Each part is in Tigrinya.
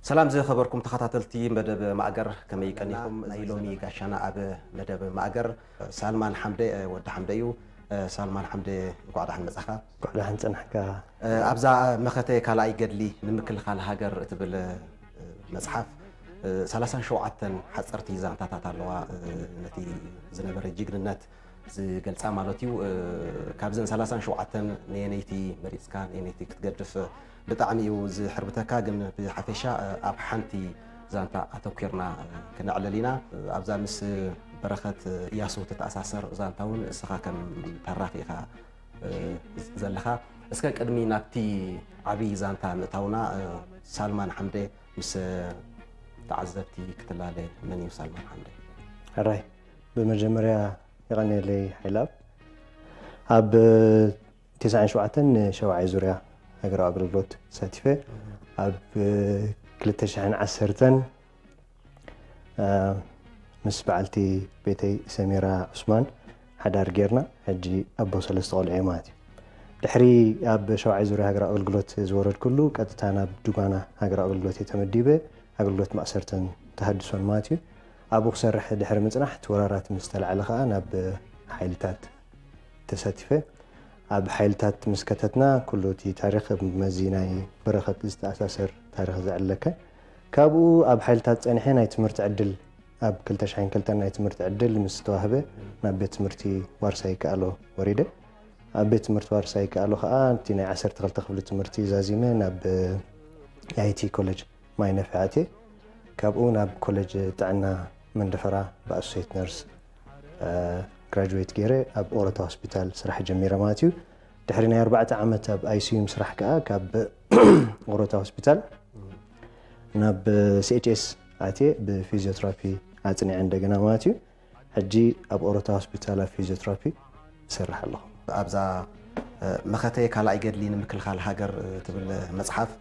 ሰላም ዝኸበርኩም ተኸታተልቲ መደብ ማእገር፣ ከመይ ቀኒኹም? ናይ ሎሚ ጋሻና ኣብ መደብ ማእገር ሳልማን ሓምደ፣ ወዲ ሓምደ እዩ። ሳልማን ሓምደ፣ እንኳዕ ደሓን መጻኻ። እንኳዕ ደሓን ጸናሕካ። ኣብዛ መኸተ ካልኣይ ገድሊ ንምክልኻል ሃገር እትብል መጽሓፍ፣ ሰላሳን ሸውዓተን ሓጸርቲ ዛንታታት ኣለዋ። ነቲ ዝነበረ ጅግንነት ዝገልጻ ማለት እዩ። ካብዘን ሰላሳን ሸውዓተን ነየነይቲ መሪጽካ፣ ነየነይቲ ክትገድፍ ብጣዕሚ እዩ ዝሕርብተካ፣ ግን ብሓፈሻ ኣብ ሓንቲ ዛንታ ኣተኲርና ክነዕልል ኢና። ኣብዛ ምስ በረኸት እያሱ ትተኣሳሰር ዛንታ እውን እስኻ ከም ተራኺ ኢኻ ዘለኻ። እስከ ቅድሚ ናብቲ ዓብዪ ዛንታ ምእታውና፣ ሳልማን ሓምደ ምስ ተዓዘብቲ ክትላለ። መን እዩ ሳልማን ሓምደ? ሕራይ፣ ብመጀመርያ የቐንየለይ ሓይላብ። ኣብ ተስዓን ሸውዓተን ሸውዓይ ዙርያ ሃገራዊ ኣገልግሎት ተሳቲፈ። ኣብ ክልተ ሽሕን ዓሰርተን ምስ በዓልቲ ቤተይ ሰሚራ ዑስማን ሓዳር ጌርና፣ ሕጂ ኣቦ ሰለስተ ቆልዑ እየ ማለት እዩ። ድሕሪ ኣብ ሸውዓይ ዙርያ ሃገራዊ ኣገልግሎት ዝወረድኩሉ፣ ቀጥታ ናብ ዱጋና ሃገራዊ ኣገልግሎት እየ ተመዲበ፣ ኣገልግሎት ማእሰርትን ተሃድሶን ማለት እዩ። ኣብኡ ክሰርሕ ድሕሪ ምጽናሕ፣ እቲ ወራራት ምስ ተላዕለ ከኣ ናብ ሓይልታት ተሳቲፈ። ኣብ ሓይልታት ምስ ከተትና፣ ኩሉ እቲ ታሪኽ፣ መዚ ናይ በረኸት ዝተኣሳሰር ታሪኽ ዘዕለከ። ካብኡ ኣብ ሓይልታት ጸኒሐ፣ ናይ ትምህርቲ ዕድል፣ ኣብ ክልተ ሽሕን ክልተን ናይ ትምህርቲ ዕድል ምስ ተዋህበ፣ ናብ ቤት ትምህርቲ ዋርሳይ ይከኣሎ ወሪደ። ኣብ ቤት ትምህርቲ ዋርሳይ ይከኣሎ ከኣ፣ እቲ ናይ ዓሰርተ ክልተ ክፍሊ ትምህርቲ ዛዚመ ናብ ኣይ ቲ ኮሌጅ ማይ ነፍሒ ኣትየ። ካብኡ ናብ ኮሌጅ ጥዕና መንደፈራ ብ ኣሶሴት ነርስ ግራጁዌት ገይረ፣ ኣብ ኦሮታ ሆስፒታል ስራሕ ጀሚረ ማለት እዩ። ድሕሪ ናይ ኣርባዕተ ዓመት ኣብ ኣይ ሲ ዩ ምስራሕ ከኣ፣ ካብ ኦሮታ ሆስፒታል ናብ ሲ ኤች ኤስ ኣትየ፣ ብፊዚዮትራፒ ኣጽኒዐ እንደገና ማለት እዩ። ሕጂ ኣብ ኦሮታ ሆስፒታል ኣብ ፊዚዮትራፒ እሰርሕ ኣለኹ። ኣብዛ መኸተ ካልኣይ ገድሊ ንምክልኻል ሃገር ትብል መጽሓፍ፣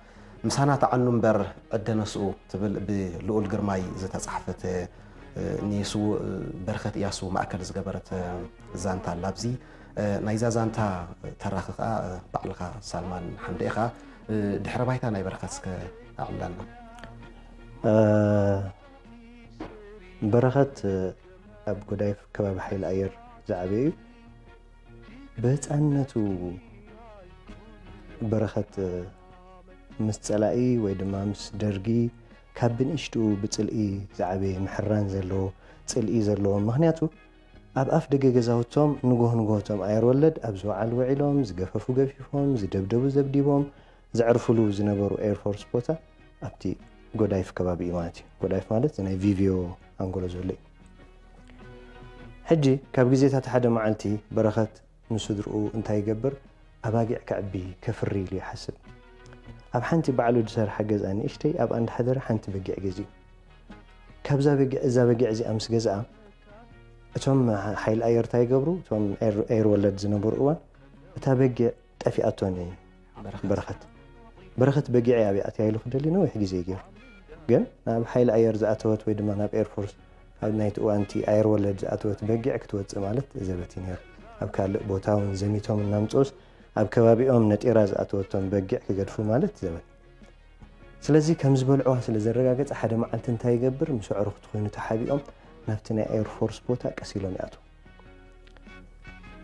ምሳና ተዓኑ እምበር ዕደ ነስኡ ትብል ብልኡል ግርማይ ዝተጻሕፈት፣ ንስዉእ በረኸት እያሱ ማእከል ዝገበረት ዛንታ ኣላ። ኣብዚ ናይዛ ዛንታ ተራኺ ከኣ ባዕልኻ ሳልማን ሓምደ ኢኻ። ድሕረ ባይታ ናይ በረኸት እስከ ኣዕልለና። በረኸት ኣብ ጎዳይፍ ከባቢ ሓይሊ ኣየር ዝዓበየ እዩ። ብህፃንነቱ በረኸት ምስ ፀላኢ ወይ ድማ ምስ ደርጊ ካብ ብንእሽትኡ ብፅልኢ ዝዓበየ ምሕራን ዘለዎ፣ ፅልኢ ዘለዎ። ምኽንያቱ ኣብ ኣፍ ደገ ገዛውቶም ንጎህ ንጎሆቶም ኣየር ወለድ ኣብ ዝወዓሉ ውዒሎም፣ ዝገፈፉ ገፊፎም፣ ዝደብደቡ ዘብዲቦም፣ ዘዕርፍሉ ዝነበሩ ኤርፎርስ ቦታ ኣብቲ ጎዳይፍ ከባቢ እዩ ማለት እዩ። ጎዳይፍ ማለት ናይ ቪቪዮ ኣንጎሎ ዘሎ እዩ። ሕጂ ካብ ግዜታት ሓደ መዓልቲ በረኸት ንስድርኡ እንታይ ይገብር? ኣባጊዕ ከዕቢ፣ ከፍሪ ኢሉ ይሓስብ። ኣብ ሓንቲ ባዕሉ ዝሰርሓ ገዛ ንእሽተይ ኣብኣ እንዳሓደረ ሓንቲ በጊዕ ገዚኡ። ካብዛ በጊዕ፣ እዛ በጊዕ እዚኣ ምስ ገዝኣ፣ እቶም ሓይሊ ኣየር እንታይ ይገብሩ? እቶም ኤር፣ ኤር ወለድ ዝነበሩ እዋን፣ እታ በጊዕ ጠፊኣቶ ኒ በረኸት። በረኸት። በረኸት በጊዐይ ኣበይ ኣትያ ኢሉ ክደሊ ነዊሕ ግዜ ገይሩ። ግን ናብ ሓይሊ ኣየር ዝኣተወት ወይ ድማ ናብ ኤርፎርስ ኣብ ናይቲ እዋንቲ ኣየር ወለድ ዝኣተወት በጊዕ ክትወፅእ ማለት ዘበት እዩ ነይሩ። ኣብ ካልእ ቦታ እውን ዘሚቶም እናምፅኡስ ኣብ ከባቢኦም ነጢራ ዝኣተወቶም በጊዕ ክገድፉ ማለት ዘበት። ስለዚ ከም ዝበልዕዋ ስለ ዘረጋገፀ ሓደ መዓልቲ እንታይ ይገብር? ምስ ኣዕሩኽቱ ኮይኑ ተሓቢኦም ናብቲ ናይ ኤርፎርስ ቦታ ቀስ ኢሎም ይኣትዉ።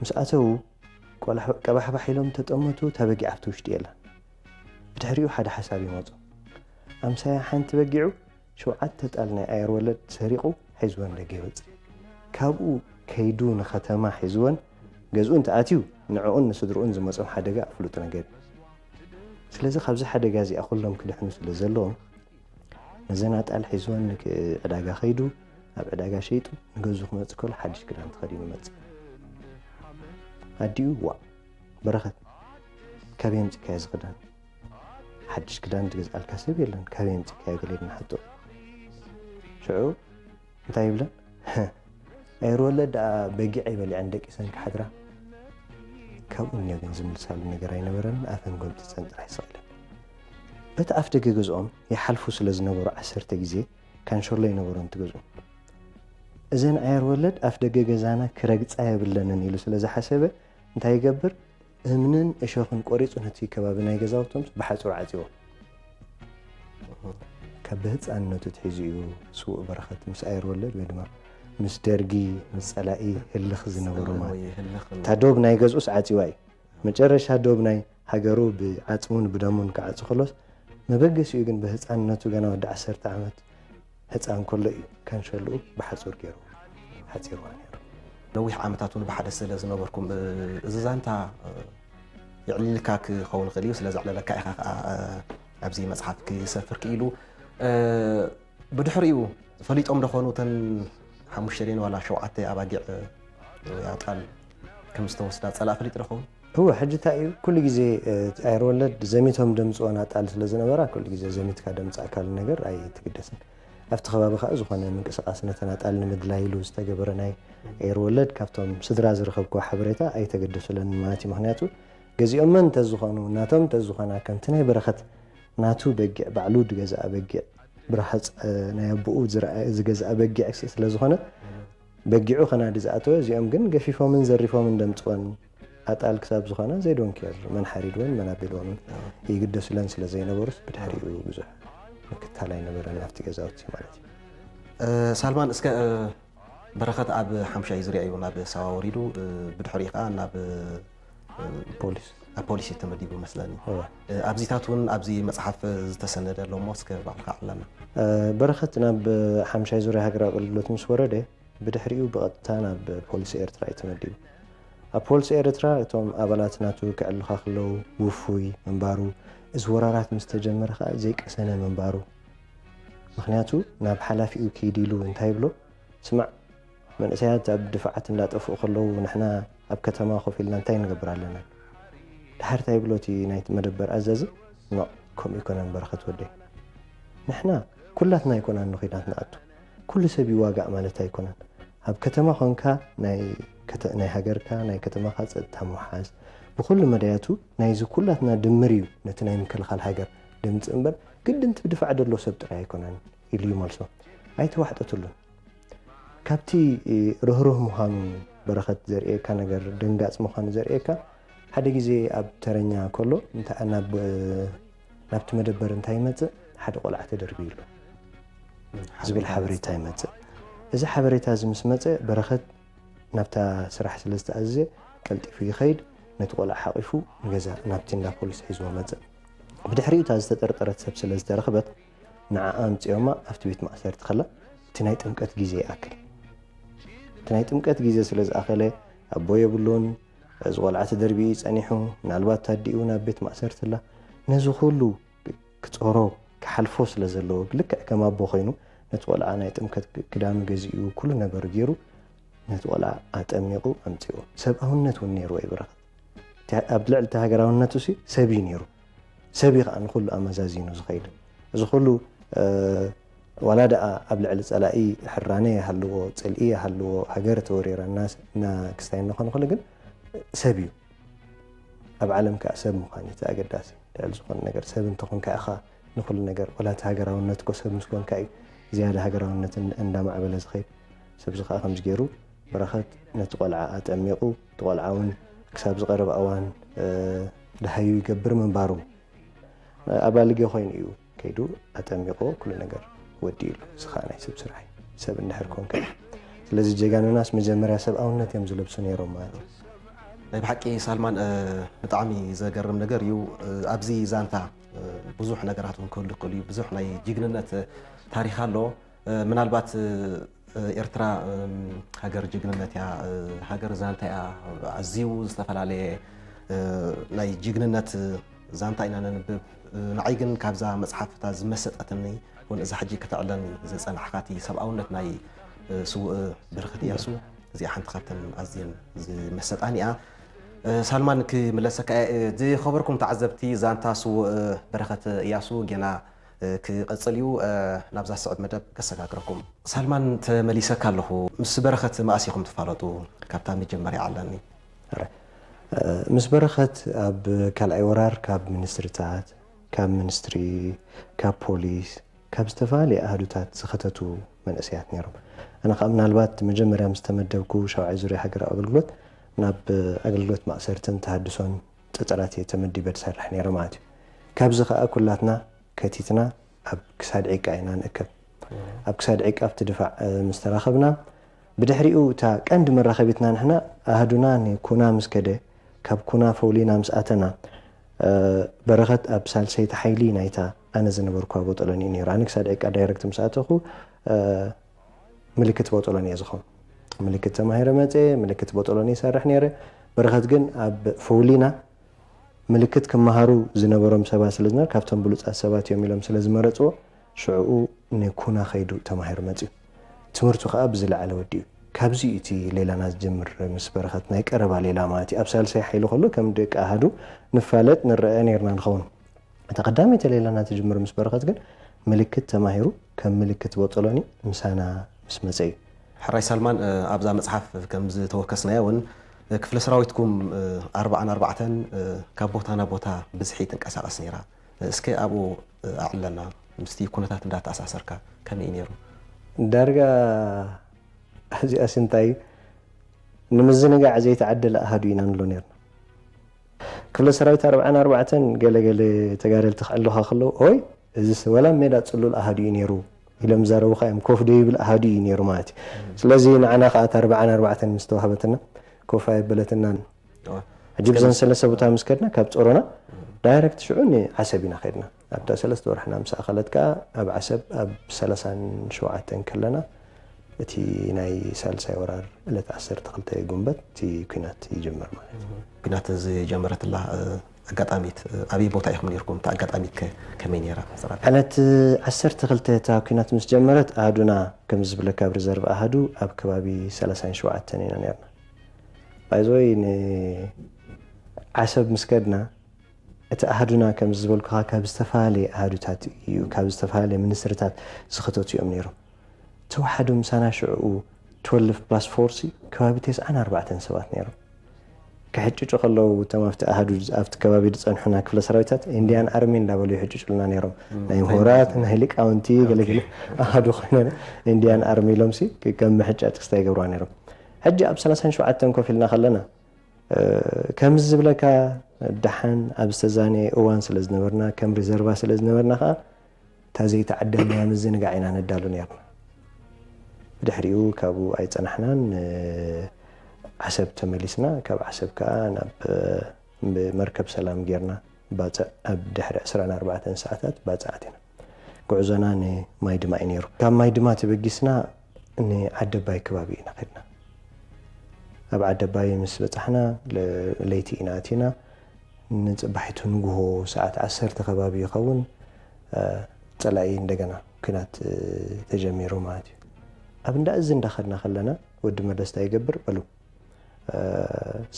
ምስ ኣተዉ ቆላሕ-፣ ቀባሕባሕ ኢሎም ተጠመቱ፣ እታ በጊዕ ኣብቲ ውሽጢ የላን። ብድሕሪኡ ሓደ ሓሳብ ይመጾ። ኣምሳያ ሓንቲ በጊዑ ሸውዓተ ጣል ናይ ኣየር ወለድ ሰሪቑ ሒዝወን ደገ ይወጽእ። ካብኡ ከይዱ ንኸተማ ሒዝወን ገዝኡ እንተኣትዩ ንዕኡን ንስድርኡን ዝመጾም ሓደጋ ፍሉጥ ነገር እዩ። ስለዚ ካብዚ ሓደጋ እዚኣ ኩሎም ክድሕኑ ስለ ዘለዎም ነዘን ኣጣል ሒዝወን ንክ-፣ ዕዳጋ ከይዱ ኣብ ዕዳጋ ሸይጡ ንገዝኡ ክመጽእ ከሎ ሓድሽ ክዳን ተኸዲኑ መጽእ። ኣዲኡ ዋእ በረኸት፣ ካበይ ኣምጺእካዮ እዚ ክዳን? ሓድሽ ክዳን ዝገዝኣልካ ሰብ የለን፣ ካበይ ኣምጺእካዮ? ገለ ኢልና ንሓቶ። ሽዑ እንታይ ይብለን? ኣየር ወለድ ደኣ በጊዐይ በሊዐን ደቂሰን ክሓድራ። ካብኡ እኒኦ ግን ዝምልሳሉ ነገር ኣይነበረን፣ ኣፈን ጎምጢፀን ጥራሕ ይስቕ ኢለን። በቲ ኣፍ ደገ ገዝኦም ይሓልፉ ስለ ዝነበሩ ዓሰርተ ግዜ ካንሸሎ ይነበሮም እቲ ገዝኡ። እዘን ኣየር ወለድ ኣፍ ደገ ገዛና ክረግፃ የብለንን ኢሉ ስለ ዝሓሰበ እንታይ ይገብር? እምንን እሾኽን ቆሪፁ ነቲ ከባቢ ናይ ገዛውቶም ብሓፁር ዓፂዎ። ብህፃንነቱ ትሒዙ እዩ ስዉእ በረኸት ምስ ኣየር ወለድ ወይ ድማ ምስ ደርጊ፣ ምስ ፀላኢ ህልኽ ዝነበሩ ማለት። እታ ዶብ ናይ ገዝኡስ ዓፂዋ እዩ። መጨረሻ ዶብ ናይ ሃገሩ ብዓፅሙን ብደሙን ክዓፁ ከሎስ፣ መበገሲኡ ግን ብህፃንነቱ፣ ገና ወዲ ዓሰርተ ዓመት ህፃን ከሎ እዩ ካንሸልኡ ብሓፁር ገይሩ ሓፂርዋ ነይሩ። ነዊሕ ዓመታት እውን ብሓደ ስለ ዝነበርኩም፣ እዚ ዛንታ የዕሊልካ ክኸውን ይኽእል እዩ። ስለ ዘዕለለካ ኢኻ ከዓ ኣብዚ መፅሓፍ ክሰፍር ክኢሉ። ብድሕሪኡ ፈሊጦም ዶ ኾኑ እተን ሓሙሽተ ድየን ዋላ ሸውዓተ ኣባጊዕ ወይ ኣጣል ከም ዝተወስዳ ፀላእ ፈሊጡ ዶ ኸውን? እወ፣ ሕጂ እንታይ እዩ፣ ኩሉ ግዜ፣ እ፣ ኣየር ወለድ ዘሚቶም ደምፅኦን ኣጣል ስለ ዝነበራ፣ ኩሉ ግዜ ዘሚትካ ደምፃእ ካልእ ነገር ኣይትግደስን። ኣብቲ ከባቢ ከዓ ዝኾነ ምንቅስቃስ ነተን ኣጣል ንምድላይ ኢሉ ዝተገበረ ናይ ኣየር ወለድ ካብቶም ስድራ ዝረኸብክዎ ሓበሬታ ኣይተገደሱለንን ማለት እዩ። ምኽንያቱ ገዚኦመን እንተዝኾኑ፣ ናቶም እንተዝኾና፣ ከምቲ ናይ በረኸት ናቱ በጊዕ፣ ባዕሉ ዝገዝኣ በጊዕ፣ ብረሃፅ፣ እ፣ ናይ ኣቦኡ ዝረኣ-፣ ዝገዝኣ በጊዕ ስለ ዝኾነ፣ በጊዑ ከናዲ ዝኣተወ፣ እዚኦም ግን ገፊፎምን ዘሪፎምን ደምፅወን ኣጣል ክሳብ ዝኾነ፣ they don't care፣ መን ሓሪድወን መን ኣቢልወን እውን ይግደሱለን ስለ ዘይነበሩስ፣ ብድሕሪኡ ብዙሕ ምክታል ኣይነበረን ኣብቲ ገዛውቲ ማለት እዩ። እ፣ ሳልማን፣ እስከ፣ እ፣ በረኸት ኣብ ሓምሻይ ዙርያ እዩ ናብ ሳዋ ወሪዱ፣ እ፣ ብድሕሪኡ ከዓ ናብ፣ እ፣ ፖሊስ። ኣብ ፖሊስ እዩ ተመዲቡ መስለኒ። እወ። እ፣ ኣብዚታት እውን ኣብዚ መፅሓፍ ዝተሰነደ ኣሎ እሞ እስከ ባዕልካ ኣዕልለና። እ፣ በረኸት ናብ ሓምሻይ ዙርያ ሃገራዊ ኣገልግሎት ምስ ወረደ፣ ብድሕሪኡ ብቐጥታ ናብ ፖሊስ ኤርትራ እዩ ተመዲቡ። ኣብ ፖሊስ ኤርትራ እቶም ኣባላት ናቱ ክዕልኻ ከለዉ ውፉይ ምንባሩ፣ እዚ ወራራት ምስ ተጀመረ ከኣ ዘይቀሰነ ምንባሩ። ምኽንያቱ ናብ ሓላፊኡ ኪድ ኢሉ እንታይ ይብሎ? ስማዕ፣ መንእሰያት ኣብ ድፋዓት እንዳጠፍኡ ከለዉ ንሕና ኣብ ከተማ ኮፍ ኢልና እንታይ ንገብር ኣለና? ደሓር እንታይ ይብሎ እቲ ናይቲ መደበር ኣዛዚ? ኖእ፣ ከምኡ ኣይኮነን በረኸት ወደይ። ንሕና ኩላትና ኣይኮናን ንኹናት ንኣቱ። ኩሉ ሰብ ይዋጋእ ማለት ኣይኮነን። ኣብ ከተማ ኾንካ ናይ ከተ-፣ ናይ ሃገርካ፣ ናይ ከተማኻ ጸጥታ ምውሓስ፣ ብኹሉ መዳያቱ ናይዚ ኩላትና ድምር እዩ ነቲ ናይ ምክልኻል ሃገር ድምጽ እምበር፣ ግድን እቲ ብድፋዕ ዘሎ ሰብ ጥራይ ኣይኮነን ኢሉ እዩ መልሶ። ኣይተዋሕጠትሉን። ካብቲ፣ እ፣ ርህሩህ ምዃኑ በረኸት ዘርእየካ ነገር፣ ደንጋጽ ምዃኑ ዘርእየካ፣ ሓደ ግዜ ኣብ ተረኛ ከሎ፣ እንተ-፣ ናብ፣ እ፣ ናብቲ መደበር እንታይ ይመጽእ? ሓደ ቆልዓ ተደርብዩ ኣሎ ዝብል ሓበሬታ ይመጽእ። እዚ ሓበሬታ እዚ ምስ መጸ፣ በረኸት ናብታ ስራሕ ስለ ዝተኣዘዘ፣ ቀልጢፉ ይኸይድ፣ ነቲ ቆልዓ ሓቒፉ ንገዛ፣ ናብቲ እንዳ ፖሊስ ሒዝዎ መጸ። ብድሕሪኡ እታ ዝተጠርጠረት ሰብ ስለ ዝተረኽበት፣ ንዓኣ ኣምጺኦማ ኣብቲ ቤት ማእሰርቲ ከላ፣ እቲ ናይ ጥምቀት ግዜ ይኣክል። እቲ ናይ ጥምቀት ግዜ ስለ ዝኣኸለ፣ ኣቦ የብሉን፣ እዚ ቆልዓ ተደርቢዩ እዩ ጸኒሑ፣ ምናልባት ኣዲኡ ናብ ቤት ማእሰርቲ ኣላ። ነዚ ኩሉ ክጾሮ፣ ክሓልፎ ስለ ዘለዎ፣ ልክዕ ከም ኣቦ ኮይኑ፣ ነቲ ቆልዓ ናይ ጥምቀት ክዳኑ ገዚኡ፣ ኩሉ ነገሩ ገይሩ፣ ነቲ ቆልዓ ኣጠሚቑ ኣምጺኡ። ሰብኣውነት እውን ነይርዎ እዩ በረኸት። እቲ፣ ኣብ ልዕሊ እቲ ሃገራውነቱ ሲ ሰብ እዩ ነይሩ። ሰብ እዩ ከዓ ንኹሉ ኣመዛዚኑ ዝኸይድ። እዚ ኩሉ፣ እ፣ ዋላ ደኣ ኣብ ልዕሊ ጸላኢ ሕራነ ይሃልዎ፣ ጽልኢ ይሃልዎ፣ ሃገር ተወሪራና ስ-፣ እና ክስታይ እንኾን ንኽእል ግን ሰብ እዩ። ኣብ ዓለም ከዓ ሰብ ምዃን እዩ እቲ ኣገዳሲ። ልዕሊ ዝኾነ ነገር ሰብ እንተኾንካ ኢኻ ንኹሉ ነገር፣ ዋላ እቲ ሃገራውነት እኮ ሰብ ምስ ኮንካ እዩ ዝያዳ ሃገራውነት እን-፣ እንዳማዕበለ ዝኸይድ። ሰብዚ ከዓ ከምዚ ገይሩ በረኸት ነቲ ቆልዓ ኣጠሚቑ፣ እቲ ቆልዓ እውን ክሳብ ዝቐረበ እዋን፣ እ፣ ደሃዩ ይገብር ምንባሩ፣ ኣባልጌ ኮይኑ እዩ ከይዱ ኣጠሚቑ ኩሉ ነገር ወዲእሉ። እዚ ከዓ ናይ ሰብ ስራሕ እዩ፣ ሰብ እንድሕር ኮንካ እዩ። ስለዚ ጀጋኑናስ መጀመርያ ሰብኣውነት እዮም ዝለብሱ ነይሮም ማለት እዩ። ናይ ብሓቂ ሳልማን፣ እ፣ ብጣዕሚ ዘገርም ነገር እዩ። እ፣ ኣብዚ ዛንታ፣ እ፣ ብዙሕ ነገራት እውን ክህሉ ይኽእሉ እዩ። ብዙሕ ናይ ጅግንነት ታሪኽ ኣሎ። እ፣ ምናልባት፣ እ፣ ኤርትራ፣ እም፣ ሃገር ጅግንነት እያ፣ እ፣ ሃገር ዛንታ እያ። ኣዝዩ ዝተፈላለየ፣ እ፣ ናይ ጅግንነት ዛንታ ኢና ነንብብ። እ፣ ንዓይ ግን ካብዛ መጽሓፍ እታ ዝመሰጠትኒ እውን እዛ ሕጂ ከተዕለኒ ዝጸናሕካ እቲ ሰብኣውነት ናይ፣ እ፣ ስዉእ በረኸት እያሱ እዚኣ ሓንቲ ካብተን ኣዝየን ዝመሰጣኒ እያ። እ፣ ሳልማን ክምለሰካ እየ። እ፣ ዝኸበርኩም ተዓዘብቲ ዛንታ ስዉእ በረኸት እያሱ ጌና እ፣ ክቐጽል እዩ። እ፣ ናብዛ ስዕብ መደብ ከሰጋግረኩም። ሳልማን ተመሊሰካ ኣለኹ። ምስ በረኸት መኣስ ኢኹም ትፋለጡ? ካብታ መጀመርያ ዓለኒ። እረ፣ እ፣ ምስ በረኸት ኣብ ካልኣይ ወራር ካብ ሚኒስትሪታት፣ ካብ ሚኒስትሪ፣ ካብ ፖሊስ፣ ካብ ዝተፈላለየ ኣሃዱታት ዝኸተቱ መንእሰያት ነይሮም። ኣነ ኸኣ ምናልባት መጀመርያ ምስ ተመደብኩ ሻውዓይ ዙርያ ሃገራዊ ኣገልግሎት ናብ ኣገልግሎት ማእሰርትን ተሃድሶን ጸጸራት እየ ተመዲበ ዝሰርሕ ነይረ ማለት እዩ። ካብዚ ኸኣ ኩላትና ከቲትና ኣብ ክሳድ ዒቃ ኢና ንእከብ። ኣብ ክሳድ ዒቃ ኣብቲ ድፋዕ ምስ ተራኸብና፣ ብድሕሪኡ እታ ቀንዲ መራኸቢትና ንሕና ኣህዱና ንኩና ምስ ከደ፣ ካብ ኩና ፈውሊና ምስ ኣተና፣ በረኸት ኣብ ሳልሰይቲ ሓይሊ ናይታ ኣነ ዝነበርኩዋ ቦጦሎኒ እዩ ነይሩ። ኣነ ክሳድ ዒቃ ዳይረክት ምስ ኣተኹ ምልክት ቦጦሎኒ እየ ዝኸውን። ምልክት ተማሂረ መፅየ፣ ምልክት ቦጦሎኒ ይሰርሕ ነይረ። በረኸት ግን ኣብ ፈውሊና ምልክት ክመሃሩ ዝነበሮም ሰባት ስለ ዝነበሩ፣ ካብቶም ብሉፃት ሰባት እዮም ኢሎም ስለ ዝመረፅዎ፣ ሽዕኡ ንኩና ከይዱ ተማሂሩ መፅዩ። ትምህርቱ ከዓ ብዝለዓለ ወዲኡ። ካብዚ እዩ እቲ ሌላና ዝጀምር ምስ በረኸት፣ ናይ ቀረባ ሌላ ማለት እዩ። ኣብ ሳልሳይ ሓይሊ ከሎ ከም ደቂ ኣሃዱ ንፋለጥ ንረአ ነይርና ንኸውን። እታ ቀዳመይቲ ሌላና ትጅምር ምስ በረኸት ግን ምልክት ተማሂሩ ከም ምልክት ቦጦሎኒ ምሳና ምስ መፀ እዩ። ሕራይ ሳልማን፣ ኣብዛ መፅሓፍ ከም ዝተወከስናዮ እውን ክፍለ ሰራዊትኩም ኣርባዓን ኣርባዕተን ካብ ቦታ ናብ ቦታ ብዝሒ ትንቀሳቐስ ነይራ። እስከ ኣብኡ ኣዕለና፣ ምስቲ ኩነታት እንዳተኣሳሰርካ ከመይ እዩ ነይሩ? ዳርጋ እዚኣስ እንታይ እዩ? ንምዝንጋዕ ዘይተዓደለ ኣሃዱ ኢና ንብሎ ነይርና። ክፍለ ሰራዊት ኣርባዓን ኣርባዕተን ገለገለ ተጋደልቲ ክዕልኻ ከለዉ፣ ኦይ፣ እዚስ ወላ ሜዳ ጽሉል ኣሃዱ እዩ ነይሩ ኢሎም ዝዛረቡኻ እዮም። ኮፍ ደይብል ኣሃዱ እዩ ነይሩ ማለት እዩ። ስለዚ ንዓና ከኣ እታ ኣርባዓን ኣርባዕተን ምስ ተዋህበትና፣ ኮፍ ኣየበለትናን። ሕጂ ብዘን ሰለስተ ቦታ ምስ ከድና፣ ካብ ጾሮና ዳይረክት ሽዑ ንዓሰብ ኢና ከድና። ኣብታ ሰለስተ ወርሕና ምስ ኣኸለት ከኣ ኣብ ዓሰብ ኣብ ሰላሳን ሸውዓተን ከለና እቲ ናይ ሳልሳይ ወራር ዕለት ዓሰርተ ክልተ ጉንበት እቲ ኲናት ይጅምር ማለት እዩ። ኲናት ዝጀመረትላ ኣጋጣሚት ኣበይ ቦታ ኢኹም ነይርኩም? እታ ኣጋጣሚት ከ ከመይ ነይራ? ዕለት ዓሰርተ ክልተ እታ ኲናት ምስ ጀመረት ኣሃዱና ከም ዝብለካ ኣብ ሪዘርቭ ኣሃዱ ኣብ ከባቢ ሰላሳን ሸውዓተን ኢና ነርና። ባይዘወይ ንዓሰብ ምስ ከድና እቲ ኣሃዱና ከም ዝበልኩኻ ካብ ዝተፈላለየ ኣሃዱታት እዩ፣ ካብ ዝተፈላለየ ሚኒስትሪታት ዝኸተቱ እዮም ነይሮም። ተዋሓዶ ምሳና ሽዕኡ ትወልፍ ፕላስ ፎር ሲ ከባቢ ተስዓን ኣርባዕተን ሰባት ነይሮም። ክሕጭጩ ከለዉ እቶም ኣብቲ ኣሃዱ ኣብቲ ከባቢ ዝጸንሑና ክፍለ ሰራዊታት ኢንዲያን ኣርሚ እንዳበሉ ይሕጭጩልና ነይሮም። ናይ ምሁራት፣ ናይ ሊቃውንቲ ገለገለ ኣሃዱ ኮይነ ኢንዲያን ኣርሚ ኢሎም ሲ ከም ምሕጫጭ ክስታይ ይገብሩዋ ነይሮም። ሕጂ ኣብ ሰላሳን ሸውዓተን ኮፍ ኢልና ከለና ከምዚ ዝብለካ ደሓን ኣብ ዝተዛነየ እዋን ስለ ዝነበርና፣ ከም ሪዘርቫ ስለ ዝነበርና ከኣ እታ ዘይተዓደልናያ ምዝንጋዕ ኢና ነዳሉ ነርና። ብድሕሪኡ ካብኡ ኣይጸናሕናን፣ ዓሰብ ተመሊስና። ካብ ዓሰብ ከኣ ናብ ብመርከብ ሰላም ጌርና ባጽዕ ኣብ ድሕሪ ዕስራን ኣርባዕተን ሰዓታት ባጽዕ ኣቲና። ጉዕዞና ንማይ ድማ እዩ ነይሩ። ካብ ማይ ድማ ተበጊስና ንዓደባይ ከባቢ ኢና ከድና። ኣብ ዓደባይ ምስ በጻሕና ለ- ለይቲ ኢና ኣቲና። ንጽባሒቱ ንግሆ ሰዓት ዓሰርተ ከባቢ ይኸውን፣ እ፣ ጸላኢ እንደገና ኲናት፣ እ፣ ተጀሚሩ ማለት እዩ። ኣብ እንዳ እዚ እንዳኸድና ከለና ወዲ መለስ እንታይ ይገብር በሉ፣ እ፣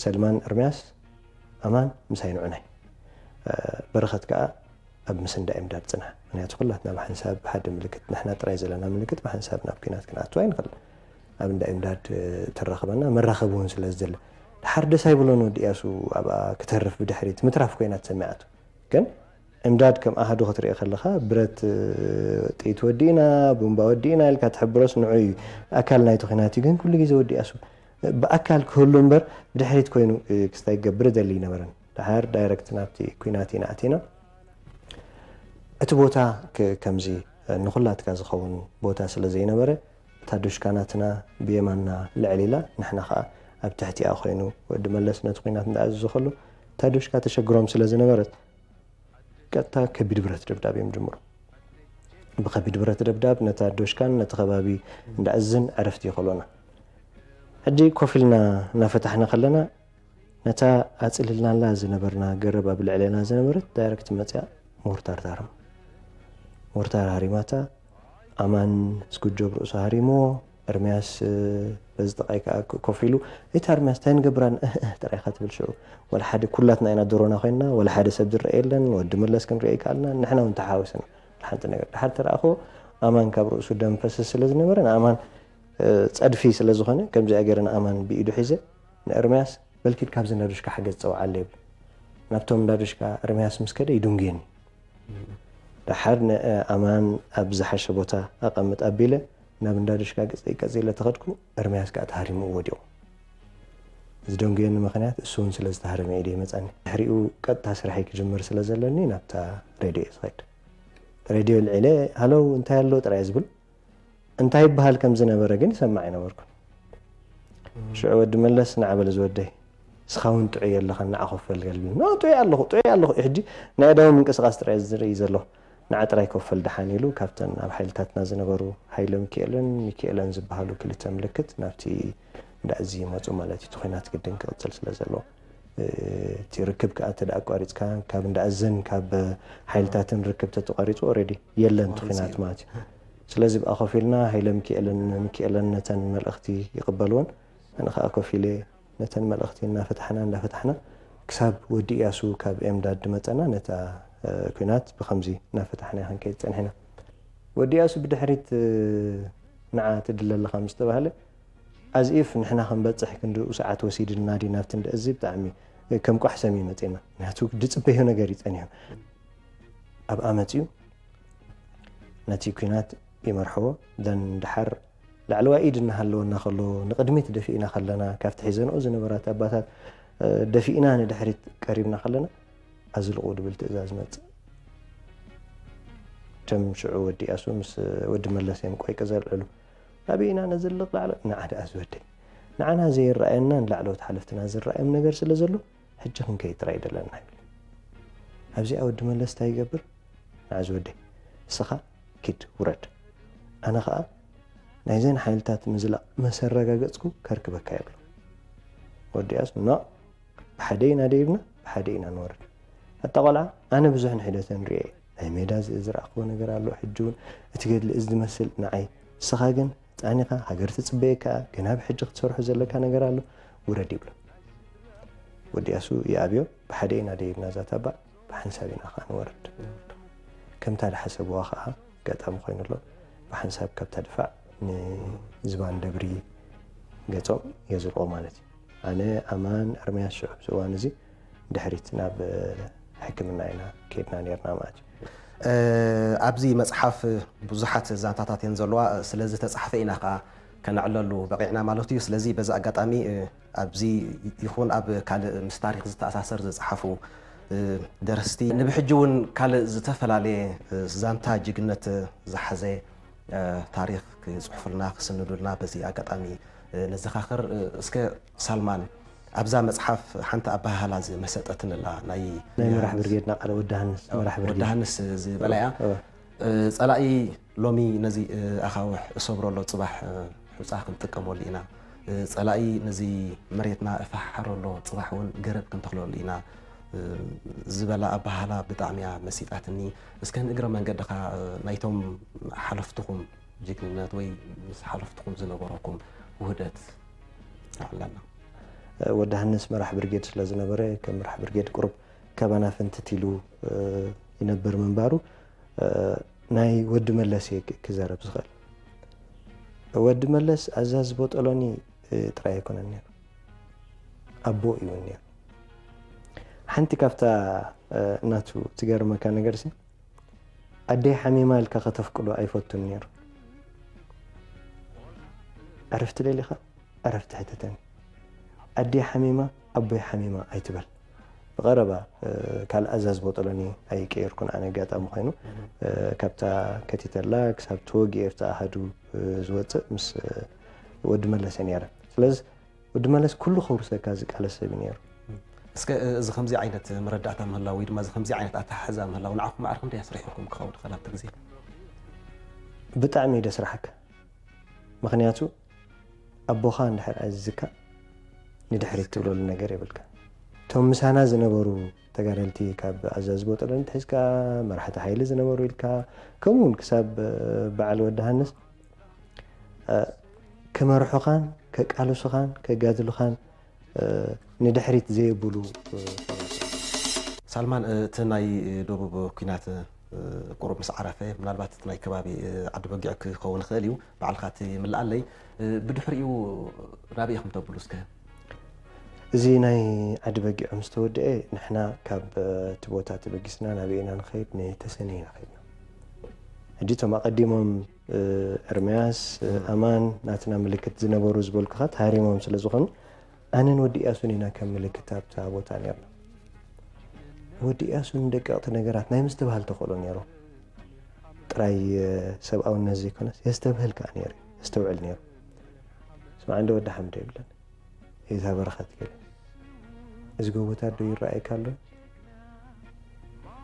ሰልማን፣ እርምያስ፣ ኣማን ምሳይ ንዑናይ። እ፣ በረኸት ከኣ ኣብ ምስ እንዳ ኤምዳድ ጽንሕ። ምኽንያቱ ኩላትና ብሓንሳብ ሓደ ምልክት፣ ንሕና ጥራይ ዘለና ምልክት ብሓንሳብ ናብ ኲናት ክንኣቱ ኣይንኽእል። ኣብ እንዳ ኤምዳድ፣ እ፣ ተራኽበና፣ መራኸቢ እውን ስለ ዝደለ። ድሓር ደስ ኣይብሎን ወዲ እያሱ ኣብኣ ክተርፍ ብድሕሪት ምትራፍ ኮይና ተሰሚዓቱ። ግን ኤምዳድ ከም ኣሃዱ ክትሪኦ ከለኻ ብረት፣ እ፣ ጥይት ወዲእና፣ ቡምባ ወዲእና ኢልካ ትሕብሮስ ንዑ እዩ። ኣካል ናይቲ ኲናት እዩ። ግን ኩሉ ግዜ ወዲ እያሱ ብኣካል ክህሉ እምበር ብድሕሪት ኮይኑ፣ እ፣ ክስታይ ክገብር ደሊ ኣይነበረን። ድሓር ዳይረክት ናብቲ ኲናት ኢና ኣቲና። እቲ ቦታ ከ-፣ ከምዚ ንኹላትካ ዝኸውን ቦታ ስለ ዘይነበረ፣ እታ ዶሽካ ናትና ብየማንና ልዕል ኢላ፣ ንሕና ኸኣ ኣብ ትሕቲኣ ኮይኑ፣ ወዲ መለስ ነቲ ኲናት እንዳኣዘዞ ከሎ፣ እታ ዶሽካ ተሸግሮም ስለ ዝነበረት፣ ቀጥታ ከቢድ ብረት ደብዳብ እዮም ጅምሩ። ብኸቢድ ብረት ደብዳብ ነታ ዶሽካን ነቲ ከባቢ እንዳኣዝን ዕረፍቲ ይኸሎና። ሕጂ ኮፍ ኢልና እናፈታሕና ከለና፣ ነታ ኣጽሊልናላ ዝነበርና ገረብ ኣብ ልዕሌና ዝነበረት ዳይረክት መጽያ ሞርታር ታርም። ሞርታር ሃሪማታ፣ ኣማን ስኩጆብ ርእሱ ሃሪምዎ፣ ኤርምያስ፣ እ፣ በዚ ጥቓይ ከኣ ክ-፣ ኮፍ ኢሉ፣ "እታ ኤርምያስ እንታይ ንገብራ? እህ፣ እህ ጥራይ ኢኻ ትብል ሽዑ። ወላ ሓደ ኩላትና ኢና ዶሮና ኮይንና፣ ወላ ሓደ ሰብ ዝረአ የለን፣ ወዲ መለስ ክንሪኦ ኣይከኣልናን፣ ንሕና እውን ተሓዋዊስና። ወላ ሓንቲ ነገር." ድሓር ተረኣኽዎ፣ ኣማን ካብ ርእሱ ደም ፈስስ ስለ ዝነበረ፣ ንኣማን፣ እ፣ ጸድፊ ስለ ዝኾነ፣ ከምዚኣ ገይረ ንኣማን ብኢዱ ሒዘ፣ ንኤርምያስ፣ "በልኪድ ካብዚ እንዳ ዱሽካ ሓገዝ ጸውዓለ" ይብል። ናብቶም እንዳ ዱሽካ ኤርምያስ ምስ ከደ ይድንጉየኒ። ደሓር ንኣማን ኣብ ዝሓሸ ቦታ ኣቐምጥ ኣቢለ ናብ እንዳ ዱሽካ ገጸይ ቀጺለ ተኸድኩ። ኤርምያስ ከኣ ተሃሪሙ ወዲቑ። ዝደንጉየኒ ምኽንያት እሱ እውን ስለ ዝተሃረመ ኢደ ይመጻኒ። ድሕሪኡ ቀጥታ ስራሐይ ክጅምር ስለ ዘለኒ ናብታ ሬድዮ እየ ዝኸድ። ሬድዮ ልዒለ ሃለው እንታይ ኣሎ ጥራይ ዝብል እንታይ ይበሃል ከም ዝነበረ ግን ይሰማዕ ኣይነበርኩን። ሽዑ ወዲ መለስ ንዓ በል ዝወደይ እስኻ እውን ጥዑይ የለኻን ንዓ ኮፍ በል ገልብኒ። ኖ ጥዑይ ኣለኹ ጥዑይ ኣለኹ ሕጂ ናይ ኣእዳው ምንቅስቓስ ጥራይ ዝርኢ ዘለኹ። ንዓ ጥራይ ኮፍ በል ደሓን ኢሉ ካብተን ኣብ ሓይልታትና ዝነበሩ ሃይለ ሚኪኤልን ሚኪኤለን ዝበሃሉ ክልተ ምልክት ናብቲ እንዳ እዚ ይመፁ ማለት እዩ። እቲ ኲናት ግድን ክቕፅል ስለ ዘለዎ እቲ ርክብ ከዓ እንተ ኣቋሪፅካ ካብ እንዳ እዝን ካብ ሓይልታትን ርክብ ተተቋሪፁ ኦረዲ የለን እቲ ኲናት ማለት እዩ። ስለዚ ብኣ ኮፍ ኢልና ሃይለ ሚኪኤልን ሚኪኤለን ነተን መልእኽቲ ይቕበልዎን ኣነ ከዓ ኮፍ ኢለ ነተን መልእኽቲ እናፈታሕና እናፈታሕና ክሳብ ወዲ እያሱ ካብ ኤምዳድ ድመፀና ነታ ኩናት ብከምዚ እናፈታሕና ክንከይድ ፀኒሕና። ወዲ እያሱ ብድሕሪት ንዓ ትድለ ኣለኻ ምስ ተባህለ ኣዝኢፍ ንሕና ክንበፅሕ ክንድኡ ሰዓት ወሲድልና ድዩ ናብቲ እንደ እዚ ብጣዕሚ ከም ቋሕ ሰሚ መፂና ምክንያቱ ድፅበዮ ነገር እዩ ፀኒሑ ኣብኣ መፂኡ ነቲ ኩናት ይመርሕዎ ደን ድሓር ላዕለዋይ ኢድ እናሃለወና ከሎ ንቕድሚት ደፊእና ከለና ካብቲ ሒዘንኦ ዝነበራት ኣባታት ደፊእና ንድሕሪት ቀሪብና ከለና ኣዝልቑ ድብል ትእዛዝ መፅእ ከም ሽዑ ወዲ እያሱ ምስ ወዲ መለስ እዮም ቆይቂ ዘልዕሉ ናበይ ኢና ነዝልቕ ላዕለ ንዓ ደኣ ዝወደይ ንዓና ዘይረኣየና ንላዕለዎት ሓለፍትና ዝረኣዮም ነገር ስለ ዘሎ ሕጂ ክንከይድ ጥራይ ደለና ይብል ኣብዚኣ ወዲ መለስ እንታይ ይገብር ንዓ ዝወደይ እስኻ ኪድ ውረድ ኣነ ኸኣ ናይዘን ሓይልታት ምዝላቕ መሰረጋገጽኩ ከርክበካ ይብሎ ወዲ እያሱ ኖ ብሓደ ኢና ደይብና ብሓደ ኢና ንወርድ ኣታ ቆልዓ ኣነ ብዙሕ ንሒደተን ርእየ ናይ ሜዳ ዝረኣኽዎ ነገር ኣሎ ሕጂ እውን እቲ ገድሊ እዚ ዝመስል ንዓይ ንስኻ ግን ህፃን ኢኻ ሃገር ትፅበየካ እያ ገና ብሕጂ ክትሰርሖ ዘለካ ነገር ኣሎ ውረድ ይብሎ ወዲ እያሱ ይኣብዮ ብሓደ ኢና ደይብና እዛ ታባ ብሓንሳብ ኢና ከዓ ንወርድ ከምታ ድሓሰብዋ ከዓ ኣጋጣሚ ኮይኑ ኣሎ ብሓንሳብ ካብታ ድፋዕ ንዝባን ደብሪ ገፆም የዝልቆ ማለት እዩ ኣነ ኣማን እርምያስ ሽዑ ኣብዚ እዋን እዚ ድሕሪት ናብ ሕክምና ኢና ከድና ነርና ማለት እዩ ኣብዚ መፅሓፍ ብዙሓት ዛንታታት እየን ዘለዋ ስለዝተፃሕፈ ኢና ከዓ ከነዕለሉ በቂዕና ማለት እዩ ስለዚ በዚ ኣጋጣሚ ኣብዚ ይኹን ኣብ ካልእ ምስ ታሪክ ዝተኣሳሰር ዝፀሓፉ ደረስቲ ንብሕጂ እውን ካልእ ዝተፈላለየ ዛንታ ጅግነት ዝሓዘ ታሪክ ክፅሕፉልና ክስንዱልና በዚ ኣጋጣሚ ነዘኻኽር እስከ ሳልማን ኣብዛ መፅሓፍ ሓንቲ ኣባሃህላ ዝመሰጠትንላ ናይ ናይ መራሕ ብርጌድና ቃለ ወዲ ሃንስ መራሕ ብርጌድ ወዲ ሃንስ ዝበላ እያ ጸላኢ ሎሚ ነዚ ኣኻውሕ እሰብሮ ኣሎ ጽባሕ ሑጻ ክንጥቀመሉ ኢና ጸላኢ ነዚ መሬትና እፈሓሮ ኣሎ ጽባሕ እውን ገረብ ክንተኽለሉ ኢና ዝበላ ኣባሃላ ብጣዕሚ እያ መሲጣትኒ እስከ ንእግረ መንገድኻ ናይቶም ሓለፍትኹም ጅግንነት ወይ ምስ ሓለፍትኹም ዝነበረኩም ውህደት ኣዕላና ወዲ ሃንስ መራሕ ብርጌድ ስለ ዝነበረ ከም መራሕ ብርጌድ ቁሩብ ካባና ፍንትት ኢሉ ይነብር ምንባሩ ናይ ወዲ መለስ እየ ክዛረብ ዝኽእል። ወዲ መለስ ኣዛዚ ቦጦሎኒ ጥራይ ኣይኮነን ነይሩ፣ ኣቦ እዩ እውን ነይሩ። ሓንቲ ካብታ ናቱ ትገርመካ ነገር ሲ ኣደይ ሓሚማ ኢልካ ከተፍቅዶ ኣይፈቱን ነይሩ። ዕርፍቲ ደሊኻ ዕረፍቲ ሕተተኒ። ኣደይ ሓሚማ ኣቦይ ሓሚማ ኣይትበል። ብቐረባ ካልእ ኣዛዚ ቦጠሎኒ ኣይቀየርኩን ኣነ ኣጋጣሚ ኮይኑ ካብታ ከቲተላ ክሳብ ተወጊኤ ኣብቲ ኣሃዱ ዝወፅእ ምስ ወዲ መለሰ ነይረ። ስለዚ ወዲ መለስ ኩሉ ከውርሰካ ዝቃለስ ሰብ እዩ ነይሩ። እስከ እዚ ከምዚ ዓይነት መረዳእታ ምህላው ወይ ድማ እዚ ከምዚ ዓይነት ኣተሓሕዛ ምህላው ንዓኹም ማዕርኩም እንታይ ኣስሪሕኩም ክኸውን ይኽእል ኣብቲ ግዜ? ብጣዕሚ እዩ ደስራሓካ። ምኽንያቱ ኣቦኻ እንድሕር ኣዚዝካ ንድሕሪት ትብለሉ ነገር የብልካ። እቶም ምሳና ዝነበሩ ተጋደልቲ ካብ ኣዛዚ ቦጠሎኒ ትሒዝካ መራሕቲ ሓይሊ ዝነበሩ ኢልካ ከምኡ እውን ክሳብ በዓል ወዲ ሃንስ ክመርሑኻን ከቃልሱኻን ከጋድሉኻን ንድሕሪት ዘየብሉ ሰባት እዮም። ሳልማን እቲ ናይ ደቡብ ኲናት ቁሩብ ምስ ዓረፈ ምናልባት እቲ ናይ ከባቢ ዓዲ በጊዕ ክኸውን ይኽእል እዩ ባዕልኻ እቲ ይምልኣለይ ብድሕሪኡ ናበይ ኢኹም ተብሉ እስከ እዚ ናይ ዓዲ በጊዕ ምስ ተወደአ ንሕና ካብ እቲ ቦታ ተበጊስና ናበይ ኢና ንኸይድ ንተሰነይ ኢና ኸይድና ሕጂ እቶም ኣቐዲሞም እርምያስ ኣማን ናትና ምልክት ዝነበሩ ዝበልኩኻ ተሃሪሞም ስለ ዝኾኑ ኣነን ወዲ እያሱን ኢና ከም ምልክት ኣብታ ቦታ ነርና። ወዲ እያሱ ንደቀቕቲ ነገራት ናይ ምስትብሃል ተኽእሎ ነይሩ። ጥራይ ሰብኣውነት ዘይኮነስ የስተብህል ከኣ ነይሩ፣ የስተውዕል ነይሩ። ስማዕ እንደ ወዲ ሓምደ ይብለን፣ የዛ በረኸት ገለ፣ እዚ ጎቦታት ዶ ይረኣየካ ኣሎ?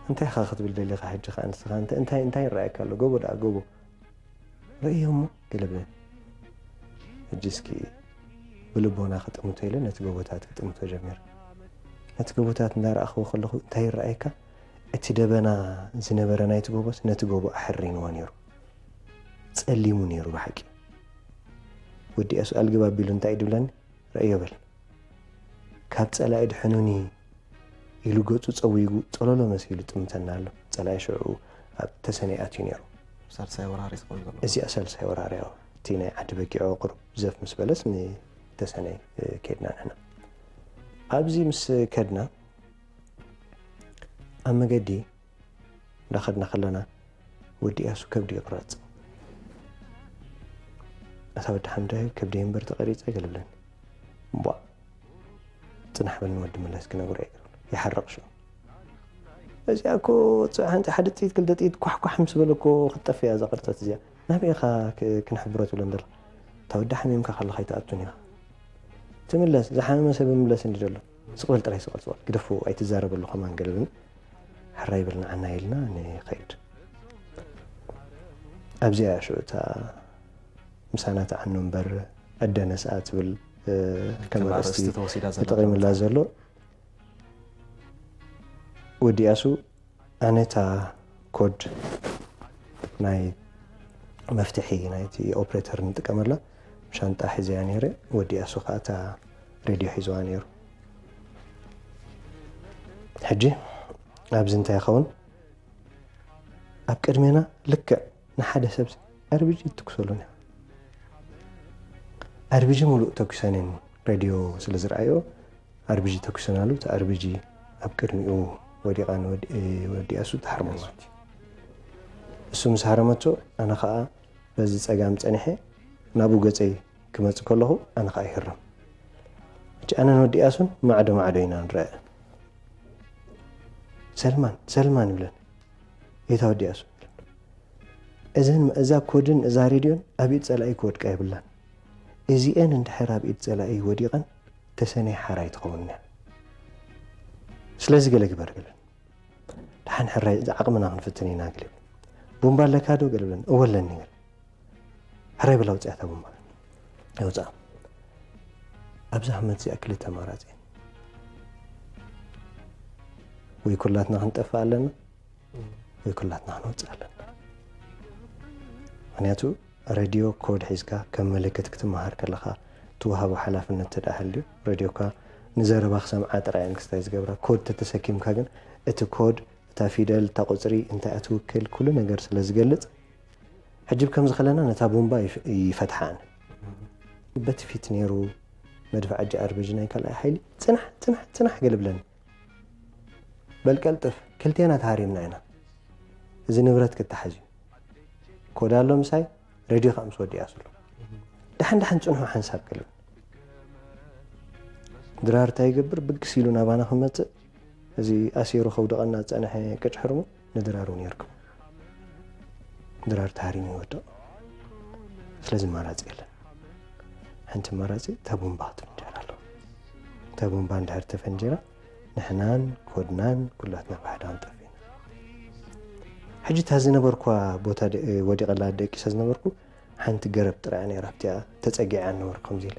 እንታይ ኢኻ ክትብል ደሊኻ ሕጂ ኸኣ ንስኻ? እንታይ እንታይ ይረኣየካ ኣሎ? ጎቦ ደኣ ጎቦ። ርእዮ እሞ ገለ ብለን። ሕጂ እስኪ ብልቦና ክጥምቶ ኢለ ነቲ ጎቦታት ክጥምቶ ጀሚረ። ነቲ ጎቦታት እንዳረኣኽዎ ከለኹ እንታይ ይረኣየካ? እቲ ደበና ዝነበረ ናይቲ ጎቦስ ነቲ ጎቦ ኣሕሪንዎ ነይሩ። ጸሊሙ ነይሩ ብሓቂ። ወዲ እያሱ ኣልግብ ኣቢሉ እንታይ እዩ ድብለኒ? ርእዮ በል። ካብ ጸላኢ ድሕኑኒ ኢሉ ገጹ ጸዊጉ ጸሎሎ መሲሉ ጥምተና ኣሎ። ጸላኢ ሽዑ ኣብ ተሰነይ ኣትዩ ነይሩ። ሳልሳይ ወራሪ ዝኸውን ዘሎ። እዚኣ ሳልሳይ ወራሪ፣ ኣዎ። እቲ ናይ ዓዲ በጊዖ ቁሩብ ዘፍ ምስ በለስ ንተሰነይ፣ እ፣ ከድና ንሕና። ኣብዚ ምስ ከድና ኣብ መገዲ እንዳኸድና ከለና ወዲ እያሱ ከብዲ ይቕረጽ። ኣታ ወዲ ሓምዳይ ከብዲ እምበር ተቐሪጸ ገለብለን። እምቧ ጽናሕ በል ንወዲ መለስ ክነግሮ እየ ገለብለን። ይሓርቕ ሽዑ። እዚኣ እኮ ጽ-፣ ሓንቲ ሓደ ጥይት ክልተ ጥይት ኳሕ ኳሕ ምስ በለ እኮ ክትጠፍእ እያ እዛ ቅርጸት እዚኣ። ናበይ ኢኻ ክ-፣ ክንሕብሮ ትብለን ዘለኻ? እታ ወዲ ሓሚምካ ከለኻ ኣይትኣቱን ኢኻ። ትምለስ፣ ዝሓመመ ሰብ ይምለስ እንዲ ዘሎ። ስቕ በል ጥራይ፣ ስቕ በል፣ ስቕ በል። ግደፎ፣ ኣይትዛረበሉ ከማን ገለብን። ሕራይ በል ንዓና ኢልና ንኸይድ። ኣብዚኣ እያ ሽዑ እታ ምሳና ትዓኑ እምበር ኣደ ነስኣ ትብል፣ እ፣ ከም ከም ኣርእስቲ ኣርእስቲ ተወሲዳ ዘላ ተጠቒሙላ ዛንታ። ዘሎ። ወዲ እያሱ ኣነ እታ ኮድ ናይ መፍትሒ ናይቲ ኦፕሬተር ንጥቀመላ ሻንጣ ሒዘያ ነይረ። ወዲ እያሱ ኸኣ እታ ሬድዮ ሒዝዋ ነይሩ። ሕጂ ኣብዚ እንታይ ይኸውን? ኣብ ቅድሜና ልክዕ ንሓደ ሰብ ኣርቢጂ ይትኩሰሉ ነይሩ። ኣርቢጂ ሙሉእ ተኩሰንን ሬድዮ ስለ ዝረኣዮ ኣርቢጂ ተኩሰናሉ። እቲ ኣርቢጂ ኣብ ቅድሚኡ ወዲቓ ንወዲ-፣ ወዲ እያሱ ተሃርሞ ማለት እዩ። እሱ ምስ ሃረመቶ ኣነ ኸኣ በዚ ጸጋም ጸኒሐ ናብኡ ገጸይ ክመጽእ ከለኹ ኣነ ኸኣ ይህረም። ሕጂ ኣነን ወዲ እያሱን ማዕዶ ማዕዶ ኢና ንረአ። ሰልማን፣ ሰልማን ይብለን። የታ ወዲ እያሱ? እዘን፣ እዛ ኮድን እዛ ሬድዮን ኣብ ኢድ ጸላኢ ክወድቃ የብላን። እዚኤን እንድሕር ኣብ ኢድ ጸላኢ ወዲቐን ተሰነይ ሓራይ ትኸውን እያ። ስለዚ ገለ ግበር ገለን። ደሓን ሕራይ እዚ ዓቕምና ክንፍትን ኢና ገለ ይብል። ቡምባ ኣለካ ዶ ገለ ብለን። እወ ኣለኒ ገለ። ሕራይ በል ኣውፅኣ እታ ቡምባ። የውፅኣ። ኣብዛ ዓመት እዚኣ ክልተ ኣማራፂ እየን። ወይ ኩላትና ክንጠፍእ ኣለና፣ ወይ ኩላትና ክንወፅእ ኣለና። ምኽንያቱ ሬድዮ ኮድ ሒዝካ ከም ምልክት ክትመሃር ከለኻ ትወሃቦ ሓላፍነት ተደኣ ሃልዩ፣ ሬድዮካ ንዘረባ ክሰምዓ ጥራይ እየን ክስታይ ዝገብራ። ኮድ ተተሰኪምካ ግን እቲ ኮድ፣ እታ ፊደል፣ እታ ቁፅሪ እንታይ እትውክል ኩሉ ነገር ስለ ዝገልፅ፣ ሕጂ ብከምዚ ከለና ነታ ቡምባ ይፍ-፣ ይፈትሓን። በቲ ፊት ነይሩ መድፍዓ ጂ ኣር ቢ ጂ ናይ ካልኣይ ሓይሊ፣ "ጽናሕ፣ ጽናሕ፣ ጽናሕ" ገለ ብለኒ። "በል ቀልጥፍ፣ ክልቴና ተሃሪምና ኢና። እዚ ንብረት ክተሓዝ እዩ። ኮድ ኣሎ ምሳይ፣ ሬድዮ ከኣ ምስ ወዲ እያሱ ኣሎ። ደሓን ደሓን ጽንሑ ሓንሳብ" ገለ። ድራር እንታይ ይገብር? ብግስ ኢሉ ናባና ክመጽእ፣ እዚ ኣሲሩ ከውድቐና ዝጸንሐ ቅጭ ሕርሙ ንድራር እውን የርክቦ። ድራር ተሃሪሙ ይወድቕ። ስለዚ ኣማራጺ የለን። ሓንቲ ኣማራጺ እታ ቡምባ ክትፍንጀር ኣለዋ። እታ ቡምባ እንድሕር ተፈንጂራ፣ ንሕናን ኮድናን ኩላትና ብሓደ ክንጠፍእ ኢና። ሕጂ እታ ዝነበርኳ ቦታ ደ-፣ ወዲቐላ ደቂሰ ዝነበርኩ ሓንቲ ገረብ ጥራይ እያ ነይራ። ኣብቲኣ ተጸጊዐ እያ ነበርኩ። ከምዚ ኢለ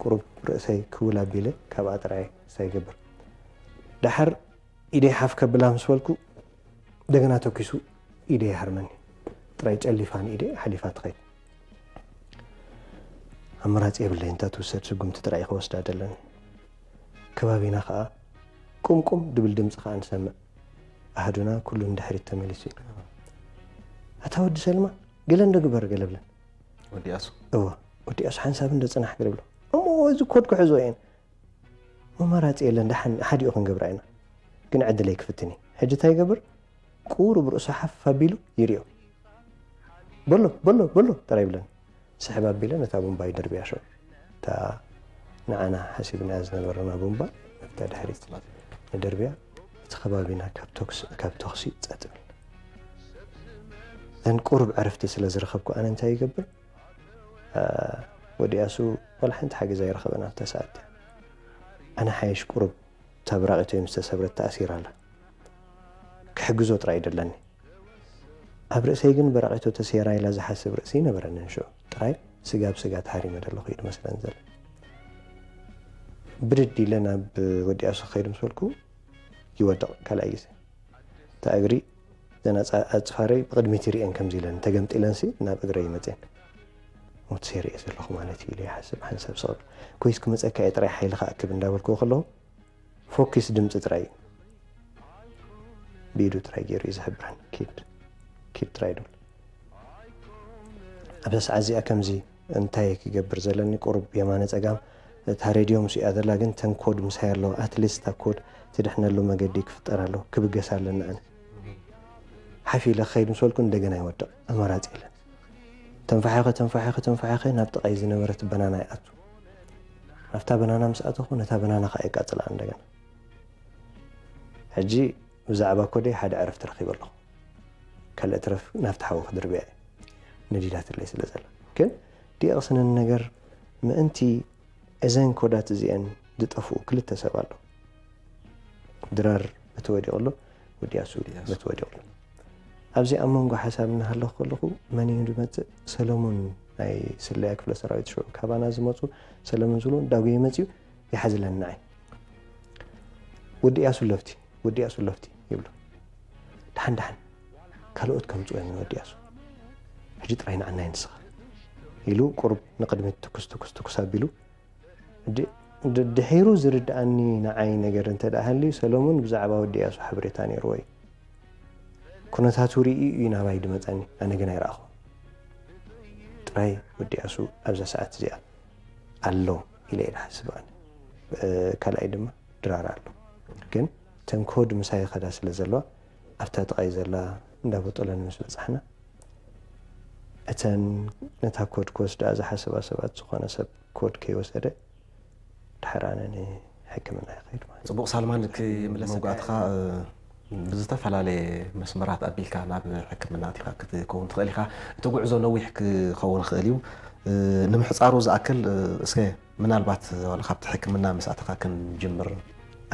ቁሩብ ርእሰይ ክውል ኣቢለ ካብኣ ጥራይ ሳይገብር። ደሓር ኢደይ ሓፍ ከብላ ምስ በልኩ፣ እንደገና ተኪሱ ኢደይ ይሃርመኒ። ጥራይ ጨሊፋ ንኢደይ ሓሊፋ ትኸይድ። ኣማራጺ የብለይን፣ እንታ ትውሰድ ስጉምቲ ጥራይ ክወስዳ ደለኒ። ከባቢና ኸኣ ቁምቁም ድብል ድምጺ ኸኣ ንሰምዕ። ኣሃዱና ኩሉ ንድሕሪት ተመሊሱ እዩ። ኣታ ወዲ ሰልማ፣ ገለ እንዶ ግበር ገለ ብለን። ወዲ እያሱ? እወ፣ ወዲ እያሱ ሓንሳብ እንዶ ጽናሕ ገለ ብሎ። እሞ እዚ ኮድ ክሕዞ እየን። መማራጺ የለን፣ ደሓን ሓዲኡ ክንገብራ ኢና። ግን ዕድለይ ክፍትን እየ። ሕጂ እንታይ ይገብር? ቁሩብ ርእሱ ሓፍ ኣቢሉ ይሪኦ። በሎ፣ በሎ፣ በሎ ጥራይ ይብለኒ። ስሕብ ኣቢለ ነታ ቡምባ ይድርብያ ሽዑ። እታ ንዓና ሓሲብናያ ዝነበርና ቡምባ ናብታ ድሕሪት ንድርብያ። እቲ ከባቢና ካብ ተኩስ-፣ ካብ ተኹሲ ጸጥ ይብል። ደን ቁሩብ ዕረፍቲ ስለ ዝረኸብኩ ኣነ እንታይ ይገብር? ወዲ ያሱ ዋላ ሓንቲ ሓገዝ ኣይረኸበን ኣብታ ሰዓት። ኣነ ሓይሽ ቁሩብ እታ ብራቒቶ ምስ ተሰብረት ተኣሲራ ኣላ። ክሕግዞ ጥራይ ደለኒ። ኣብ ርእሰይ ግን ብራቒቶ ተሰይራ ኢላ ዝሓስብ ርእሲ ይነበረንን ሽዑ። ጥራይ ስጋ ብስጋ ተሃሪመ ደለኹ እዩ ዝመስለን ዘሎ። ብድድ ኢለ ናብ ወዲ ያሱ ክኸይድ ምስ በልኩ ይወድቕ ካልኣይ ግዜ። እታ እግሪ ዘን ኣጻ-፣ ኣጽፋረይ ብቕድሚት ይርእየን ከምዚ ኢለን ተገምጢለንሲ ናብ እግረይ ይመጽየን። ሞት ሰይረ እየ ዘለኹ ማለት እዩ ኢለ ይሓስብ ሓንሳብ ስቕ ኢለ። ኮይስ ክመጸካ እየ ጥራይ ሓይልኻ ኣክብ እንዳበልክዎ ከለኹ ፎኪስ ድምጺ ጥራይ እዩ። ብኢዱ ጥራይ ገይሩ እዩ ዝሕብረን። ኪድ፣ ኪድ ጥራይ ድብል። ኣብዛ ሰዓት እዚኣ ከምዚ እንታይ ክገብር ዘለኒ ቁሩብ የማነ ጸጋም እታ ሬድዮ ምስ እያ ዘላ ግን ተን ኮድ ምሳይ ኣለዋ ኣትሊስት እታ ኮድ ትድሕነሉ መገዲ ክፍጠር ኣለዎ ክብገስ ኣለኒ ኣነ ሓፍ ኢለ ክኸይድ ምስ በልኩ እንደገና ይወድቕ ኣማራጺ የለን ተንፋሒኸ ተንፋሒኸ ተንፋሒኸ ናብ ጥቓይ ዝነበረት በናና ይኣቱ ኣብታ በናና ምስ ኣተኹ ነታ በናና ከዓ የቃጽላ እንደገና ሕጂ ብዛዕባ ኮደይ ሓደ ዕረፍቲ ረኺበ ኣለኹ ካልእ ትረፍ ናብቲ ሓዊ ክድርብያ እየ ነዲዳትለይ ስለ ዘላ ግን ዲቕስንን ነገር ምእንቲ እዘን ኮዳት እዚአን ዝጠፍኡ ክልተ ሰብ ኣሎ ድራር በቲ ወዲቑ ኣሎ ወዲ ያሱ በቲ ወዲቑ ኣሎ ኣብዚ ኣብ መንጎ ሓሳብ እናሃለኹ ከለኹ መን እዩ ዝመፅእ ሰለሙን ናይ ስለያ ክፍለ ሰራዊት ሽዑ ካባና ዝመፁ ሰለሙን ዝብሉ እንዳጎየ መፅዩ ይሓዝለኒ ንዓይ ወዲ ያሱ ለፍቲ ወዲ ያሱ ለፍቲ ይብሉ ደሓን ደሓን ካልኦት ከምፅኡ እዮም ንወዲ ያሱ ሕጂ ጥራይ ንዓናይ ንስኻ ኢሉ ቁሩብ ንቕድሚት ትኩስ ትኩስ ትኩስ ኣቢሉ ድሒሩ ዝርድኣኒ ንዓይ ነገር እንተ ደኣ ሃልዩ ሰለሙን ብዛዕባ ወዲ ያሱ ሓበሬታ ነይርዎ እዩ ኩነታቱ ርእዩ እዩ ናባይ ድመፀኒ ኣነ ግን ኣይረኣኹ ጥራይ ወዲ ያሱ ኣብዛ ሰዓት እዚኣ ኣሎ ኢለ እየ ዝሓስብ ኣነ ካልኣይ ድማ ድራር ኣሎ ግን ተን ኮድ ምሳይ ይኸዳ ስለ ዘለዋ ኣብታ ጥቓይ ዘላ እንዳቦጠለን ምስ በፃሕና እተን ነታ ኮድ ክወስድኣ ዝሓሰባ ሰባት ዝኾነ ሰብ ኮድ ከይወሰደ ድሓር ኣነ ንሕክምና ይኸይድ ማለት እዩ። ጽቡቕ ሳልማን ክምለሰካ መውጋእትኻ ብዝተፈላለየ መስመራት ኣቢልካ ናብ ሕክምና ኣቲኻ ክትከውን ትኽእል ኢኻ። እቲ ጉዕዞ ነዊሕ ክኸውን ይኽእል እዩ። ንምሕጻሩ ዝኣክል እስከ ምናልባት ዋላ ካብቲ ሕክምና ምስ ኣተኻ ክንጅምር።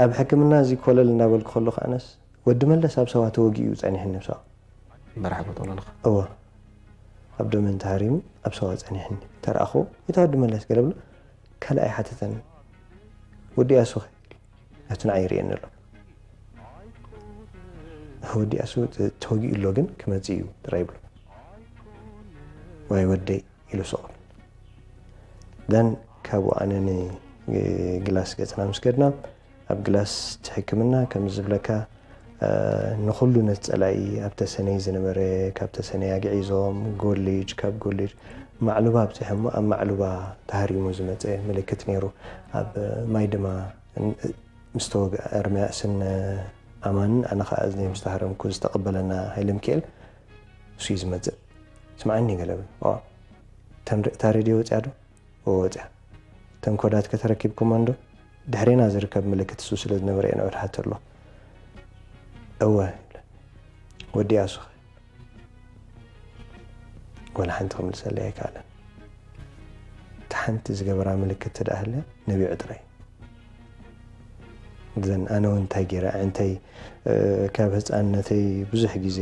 ኣብ ሕክምና እዚ ኮለል እናበልኩ ከለኹ ኣነስ ወዲ መለስ ኣብ ሰዋ ተወጊኡ ጸኒሕኒ ኣብ ሰዋ። መራሕ ቦጦሎንኻ። እወ። ኣብ ደመን ተሃሪሙ ኣብ ሰዋ ጸኒሕኒ። ተረኣኽዎ፣ "የታ ወዲ መለስ?" ገለ ብሎ፣ ካልእ ኣይሓተተኒ። "ወዲ ያሱ ኸ?" ናቱ ንዓይ ይርእየኒ ኣሎ። "ወዲ ያሱ ተ-፣ ተወጊኡ ኣሎ ግን ክመጽእ እዩ" ጥራይ ይብሎ። ዋይ ወደይ ኢሉ ስቕ። ደን ካብኡ ኣነ ንግላስ ገጽና ምስ ከድና፣ ኣብ ግላስ እቲ ሕክምና ከም ዝብለካ፣ እ፣ ንኹሉ ነቲ ጸላኢ ኣብ ተሰነይ ዝነበረ፣ ካብ ተሰነይ ኣግዒዞም፣ ጎሊጅ፣ ካብ ጎሊጅ ማዕሉባ ኣብጺሖሞ፣ ኣብ ማዕሉባ ተሃሪሙ ዝመጸ ምልክት ነይሩ። ኣብ ማይ ድማ ን-፣ ምስ ተወግአ እርምያ ስነ ኣማንን ኣነ ኸኣ እዝነይ ምስ ተሃረምኩ ዝተቐበለና ሃይለ ሚካኤል እሱ እዩ ዝመጽእ። ስምዓኒ ገለ ብል። ኦ፣ ተን-፣ እታ ሬድዮ ወጺኣ ዶ? እወ ወጺኣ። እተን ኮዳት ከ ተረኪብኩመን ዶ? ድሕሬና ዝርከብ ምልክት እሱ ስለ ዝነበረ እየ ንዑ ድሓቶ ኣሎ። እወ፣ ይብለ። ወዲ ያሱ ኸ? ወላ ሓንቲ ክምልሰለይ ኣይከኣለን። እታ ሓንቲ ዝገበራ ምልክት ትደኣ ሃልያ ነቢዑ ጥራይ። ዘን ኣነ እውን እንታይ ገይረ ኣዕንተይ፣ እ፣ ካብ ህፃንነተይ ብዙሕ ግዜ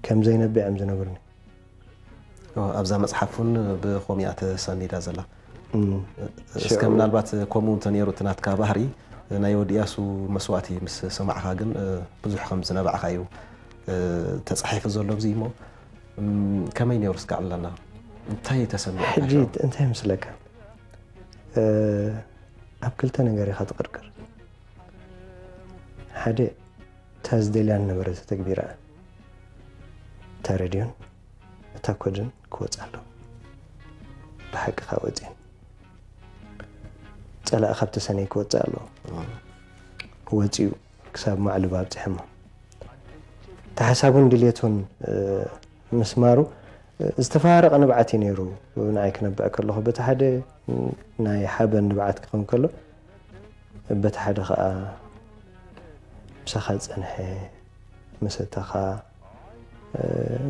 ከም ዘይነብዕ እዮም ዝነግሩኒ። ኦ፣ ኣብዛ መጽሓፍ እውን ብኸምኡ እያ ተሰኒዳ ዘላ። እም። እስከ ሽዑ ምናልባት ከምኡ እንተነይሩ እቲ ናትካ ባህሪ፣ ናይ ወዲ እያሱ መስዋእቲ ምስ ሰማዕካ ግን፣ እ፣ ብዙሕ ከም ዝነባዕካ እዩ፣ እ፣ ተጻሒፉ ዘሎ ኣብዚ እሞ፣ እም፣ ከመይ ነይሩ እስከ ኣዕልለና? እንታይ ተሰሚዕካ ሕጂ ሽዑ? እንታይ ይመስለካ? እ፣ ኣብ ክልተ ነገር ኢኻ ትቕርቅር። ሓደ፣ እታ ዝደልያ ዝነበረ ተተግቢራ። እታ ሬድዮን እታ ኮድን ክወጽእ ኣለዎ። ብሓቂ ከኣ ወጺኤን። ጸላኢ ካብ ተሰነይ ክወጽእ ኣለዎ። ወጺኡ ክሳብ ማዕልባ ኣብጺሖሞ። እቲ ሓሳቡን ድሌቱን፣ እ፣ ምስማሩ፣ እ፣ ዝተፈራረቐ ንብዓት እዩ ነይሩ። ንዓይ ክነብዕ ከለኹ፣ በቲ ሓደ ናይ ሓበን ንብዓት ክኸውን ከሎ፣ በቲ ሓደ ኸኣ ምሳኻ ዝጸንሐ፣ መሰታኻ፣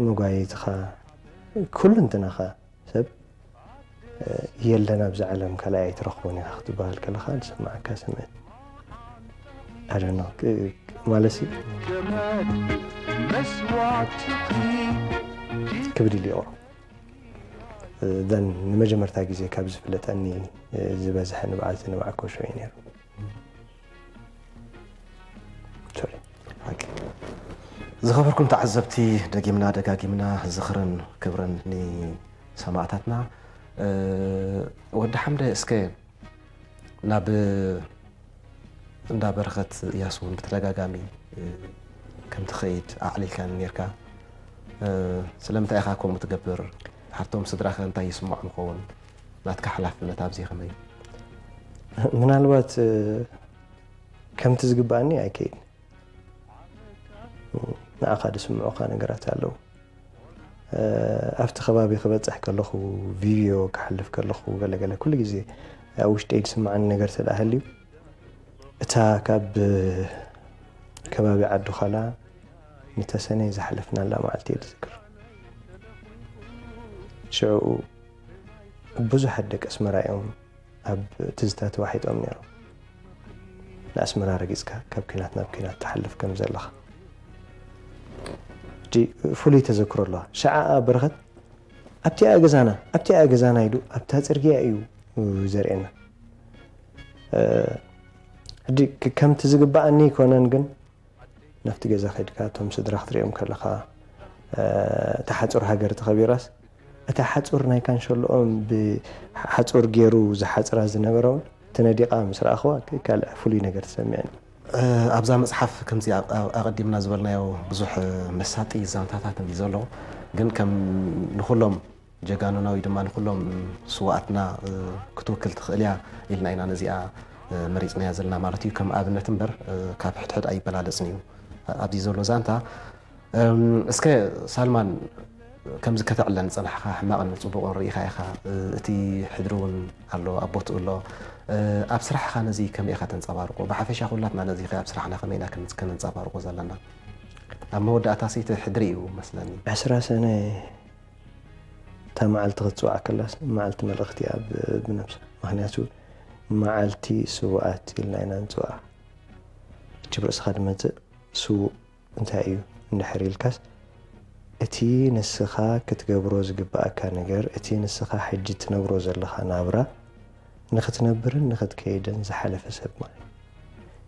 መጓየይትኻ፣ ኩሉ እንትናኻ ሰብ የለን ኣብዚ ዓለም ካልኣይ ኣይትረኽቦን ኢኻ ክትበሃል ከለኻ ዝስምዓካ ስምዒት ኣደኖ ማለት ሲ ክብድ ኢሉ ይቕሮ ዘን ንመጀመርታ ግዜ ካብ ዝፍለጠኒ ዝበዝሐ ንብዓቲ ንባዕኮሾ እዩ ነይሩ። ዝኸበርኩም ተዓዘብቲ፣ ደጊምና ደጋጊምና ዝኽርን ክብርን ንሰማእታትና። ወዲ ሓምደ፣ እስከ ናብ እንዳ በረኸት እያሱ እውን ብተደጋጋሚ ከም ትኸይድ ኣዕሊልካኒ ነርካ። ስለምንታይ ኢኻ ከምኡ ትገብር? ሓቶም ስድራኸ እንታይ ይስምዖም ይኸውን? ናትካ ሓላፍነት ኣብዚ ከመይ? ምናልባት ከምቲ ዝግባኣኒ ኣይከይድን። ንዓኻ ዝስምዑኻ ነገራት ኣለዉ። ኣብቲ ከባቢ ክበፅሕ ከለኹ፣ ቪድዮ ክሓልፍ ከለኹ፣ ገለገለ ኩሉ ግዜ ኣብ ውሽጠይ ዝስምዓኒ ነገር ተደኣ ሃልዩ፣ እታ ካብ ከባቢ ዓዲ ዃላ ንተሰነይ ዝሓለፍናላ መዓልቲ እየ ዝዝክር። ሽዑ ብዙሓት ደቂ ኣስመራ እዮም ኣብ ትዝታ ተዋሒጦም ነይሮም። ንኣስመራ ረጊጽካ ካብ ኲናት ናብ ኲናት ትሓልፍ ከም ዘለኻ ሕጂ ፍሉይ ተዘክሮ ኣለዋ። ሽዓ በረኸት ኣብቲኣ ገዛና ኣብቲኣ ገዛና ኢሉ ኣብታ ጽርግያ እዩ ዘርእየና። ሕጂ ከምቲ ዝግባኣኒ ኣይኮነን ግን ናብቲ ገዛ ከድካ እቶም ስድራ ክትሪኦም ከለኻ እታ ሓፁር ሃገር ተኸቢራስ እታ ሓፁር ናይ ካንሸሎኦም ብሓፁር ገይሩ ዝሓፅራ ዝነበረ እውን ተነዲቓ ምስ ረኣኽዋ ካልእ ፍሉይ ነገር ተሰሚዕኒ። ኣብዛ መፅሓፍ ከምዚ ኣቐዲምና ዝበልናዮ ብዙሕ መሳጢ ዛንታታት እንዲ ዘሎ ግን ከም ንኩሎም ጀጋኑና ወይ ድማ ንኩሎም ስዋኣትና ክትውክል ትኽእል እያ ኢልና ኢና ነዚኣ መሪፅናያ ዘለና ማለት እዩ። ከም ኣብነት እምበር ካብ ሕድሕድ ኣይበላለፅን እዩ ኣብዚ ዘሎ ዛንታ። እስከ ሳልማን ከምዚ ከተዕለን ዝፀናሕካ ሕማቕን ፅቡቕን ርኢኻ ኢኻ። እቲ ሕድሪ እውን ኣሎ ኣብ ቦትኡ ኣሎ። ኣብ ስራሕኻ ነዚ ከመይ ኢኻ ተንፀባርቆ? ብሓፈሻ ኩላትና ነዚ ኣብ ስራሕና ከመይ ኢና ከነንፀባርቆ ዘለና? ኣብ መወዳእታ ሰይቲ ሕድሪ እዩ መስለኒ። ዕስራ ሰነ እታ መዓልቲ ክትፅዋዕ ከላስ መዓልቲ መልእኽቲ እያ ብነብሳ። ምኽንያቱ መዓልቲ ስውኣት ኢልና ኢና ንፅውዓ። ሕጂ ብርእስኻ ድመፅእ ስውእ እንታይ እዩ እንድሕር ኢልካስ እቲ ንስኻ ክትገብሮ ዝግብኣካ ነገር፣ እቲ ንስኻ ሕጂ ትነብሮ ዘለኻ ናብራ ንኽትነብርን ንኽትከይድን ዝሓለፈ ሰብ ማለት እዩ።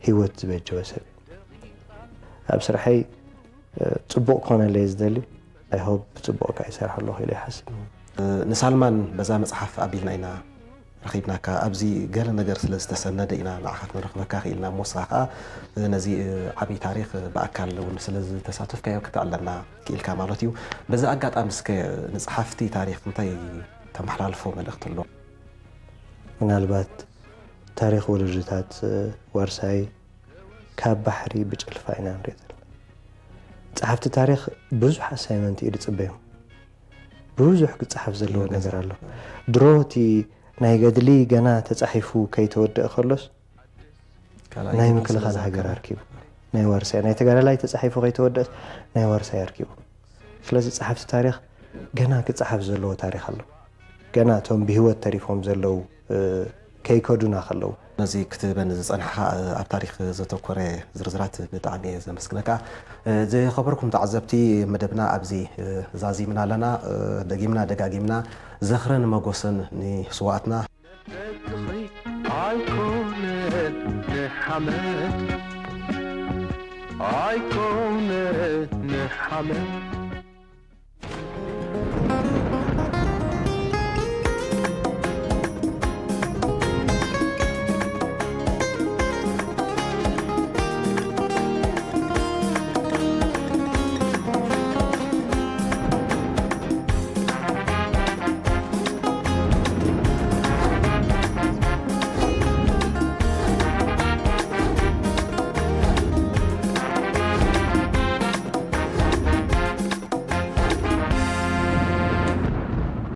ህይወት ዝበጀወ ሰብ እዩ። ኣብ ስርሐይ ፅቡቕ ክኾነለይ ዝደሊ ኣይሆብ ብፅቡቕ ከዓ ይሰርሕ ኣለኹ ኢለ ይሓስብ። ንሳልማን በዛ መፅሓፍ ኣቢልና ኢና ረኺብናካ። ኣብዚ ገለ ነገር ስለ ዝተሰነደ ኢና ንዓኻ ክንረኽበካ ክኢልና እሞ ንስኻ ከዓ ነዚ ዓብዪ ታሪኽ ብኣካል እውን ስለ ዝተሳተፍካዮ ክተዕለና ክኢልካ ማለት እዩ። በዚ ኣጋጣሚ እስከ ንፀሓፍቲ ታሪኽ እንታይ ተመሓላልፎ መልእኽቲ ኣሎ? ምናልባት ታሪኽ ወለዶታት ዋርሳይ ካብ ባሕሪ ብጭልፋ ኢና ንሪኦ ዘለና። ጸሓፍቲ ታሪኽ ብዙሕ ኣሳይመንት እዩ ዝጽበዮም። ብዙሕ ክጸሓፍ ዘለዎ ነገር ኣሎ። ድሮ እቲ ናይ ገድሊ ገና ተጻሒፉ ከይተወደአ ከሎስ ናይ ምክልኻል ሃገር ኣርኪቡ ናይ ዋርሳይ ናይ ተጋዳላይ ተጻሒፉ ከይተወደአስ ናይ ዋርሳይ ኣርኪቡ። ስለዚ ጸሓፍቲ ታሪኽ ገና ክጸሓፍ ዘለዎ ታሪኽ ኣሎ። ገና እቶም ብህይወት ተሪፎም ዘለዉ ከይከዱና ከለዉ። ነዚ ክትበኒ ዝጸንሕኻ ኣብ ታሪኽ ዘተኮረ ዝርዝራት ብጣዕሚ እየ ዘመስግነካ። ዝኸበርኩም ተዓዘብቲ መደብና ኣብዚ ዛዚምና ኣለና። ደጊምና ደጋጊምና ዝኽርን መጎስን ንስዋኣትና።